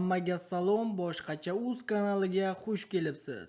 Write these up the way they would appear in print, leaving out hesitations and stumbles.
Hammaga salom, Boshqacha uz kanaliga xush kelibsiz.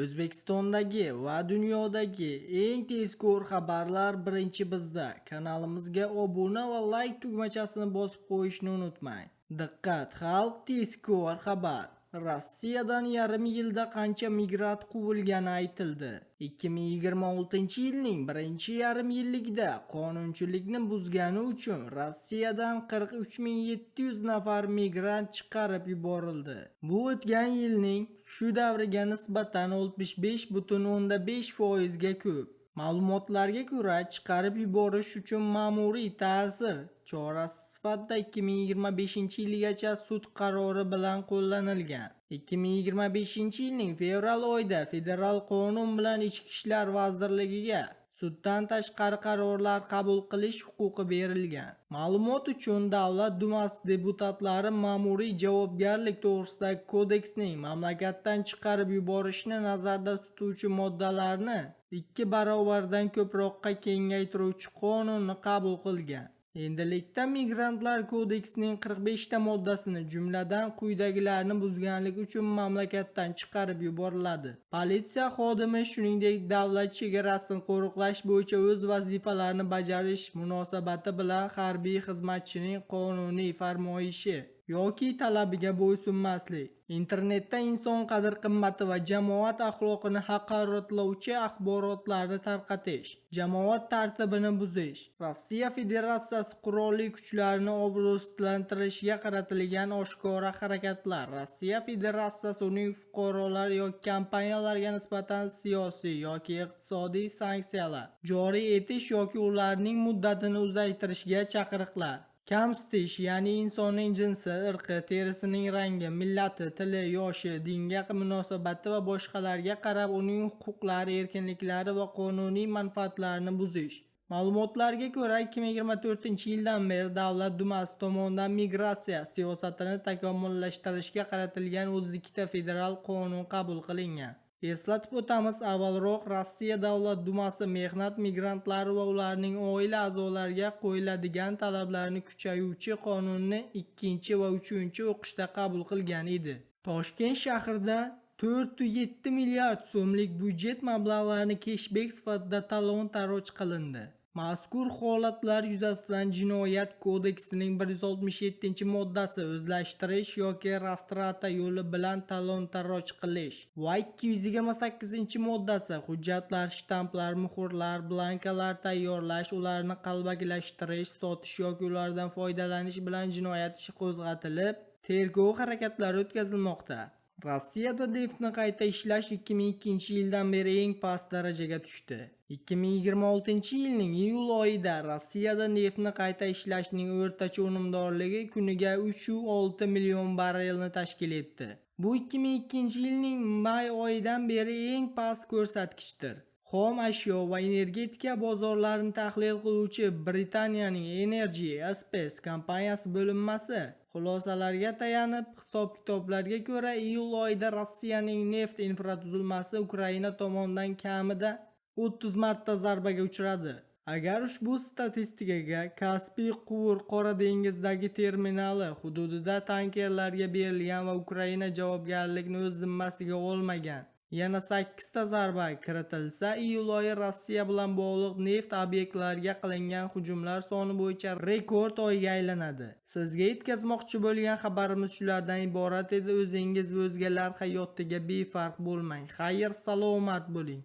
O'zbekistondagi va dunyodagi eng tezkor xabarlar birinchi bizda. Kanalimizga obuna va like tugmachasini bosib qo'yishni unutmang. Diqqat, xalq, tezkor xabar. Rossiyadan yarim yilda qancha migrant quvilgani aytildi. 2026-yilning birinchi yarim yilligida qonunchilikni buzgani uchun Rossiyadan 43 700 nafar migrant chiqarib yuborildi. Bu o'tgan yilning shu davriga nisbatan 65,5% ga ko'p. Ma'lumotlarga ko'ra, chiqarib yuborish uchun ma'muriy ta'zir chorasi sifatida 2025-yilgacha sud qarori bilan qo'llanilgan. 2025-yilning fevral oyida federal qonun bilan Ichki ishlar vazirligiga suddan tashqari qarorlar qabul qilish huquqi berilgan. Ma'lumot uchun, Davlat dumasi deputatlari Ma'muriy javobgarlik to'g'risidagi kodeksning mamlakatdan chiqarib yuborishni nazarda tutuvchi moddalarni 2 barobardan ko'proqqa kengaytiruvchi qonunni qabul qilgan. Endilikda Migrantlar kodeksining 45 ta moddasini, jumladan, quyidagilarni buzganlik uchun mamlakatdan chiqarib yuboriladi: Politsiya xodimi, shuningdek, davlat chegarasini qo'riqlash bo'yicha o'z vazifalarini bajarish munosabati bilan harbiy xizmatchining qonuniy farmoyishi yoki talabiga bo'ysunmaslik, internetda inson qadr-qimmati va jamoat axloqini haqoratlovchi axborotlarni tarqatish, jamoat tartibini buzish, Rossiya Federatsiyasi Qurolli kuchlarini obro'sizlantirishga qaratilgan oshkora harakatlar, Rossiya Federatsiyasi, uning fuqarolari yoki kompaniyalariga nisbatan siyosiy yoki iqtisodiy sanksiyalar joriy etish yoki ularning muddatini uzaytirishga chaqiriqlar, kamsitish, ya'ni insonning jinsi, irqi, terisining rangi, millati, tili, yoshi, dinga munosabati va boshqalarga qarab uning huquqlari, erkinliklari va qonuniy manfaatlarini buzish. Ma'lumotlarga ko'ra, 2024-yildan beri Davlat dumasi tomonidan migratsiya siyosatini takomillashtirishga qaratilgan 32 ta federal qonun qabul qilingan. Eslatib o'tamiz, avvalroq Rossiya Davlat dumasi mehnat migrantlari va ularning oila a'zolariga qo'yiladigan talablarni kuchayuvchi qonunni ikkinchi va uchinchi o'qishda qabul qilgan edi. Toshkent shahrida 4,7 milliard so'mlik byudjet mablag'larini keshbek sifatida talon-taroj qilindi. Mazkur holatlar yuzasidan Jinoyat kodeksining 167-moddasi o'zlashtirish yoki растрата yo'li bilan talon-taroj qilish va 228-moddasi hujjatlar, shtamplar, muhrlar, blankalar tayyorlash, ularni qalbakilashtirish, sotish yoki ulardan foydalanish bilan jinoyat ishi qo'zg'atilib, tergov harakatlari o'tkazilmoqda. Rossiyada neftni qayta ishlash 2002-yildan beri eng past darajaga tushdi. 2026-yilning iyul oyida Rossiyada neftni qayta ishlashning o'rtacha unumdorligi kuniga 3,6 million barrelni tashkil etdi. Bu 2002-yilning may oyidan beri eng past ko'rsatkichdir. Xom ashyo va energetika bozorlarini tahlil qiluvchi Britaniyaning Energy Space kompaniyasi bo'linmasi xulosalariga tayanib, hisob-kitoblarga ko'ra, iyul oyida Rossiyaning neft infratuzilmasi Ukraina tomonidan kamida 30 marta zarbaga uchradi. Agar ushbu statistikaga Kaspiy quvur Qora dengizdagi terminali hududida tankerlarga berilgan va Ukraina javobgarlikni o'z zimmasiga olmagan yana 8 ta zarba kiritilsa, iyul oyi Rossiya bilan bog'liq neft obyektlariga qilingan hujumlar soni bo'yicha rekord oyga aylanadi. Sizga yetkazmoqchi bo'lgan xabarimiz shulardan iborat edi. O'zingiz va o'zgalar hayotiga befarq bo'lmang. Xayr, salomat bo'ling.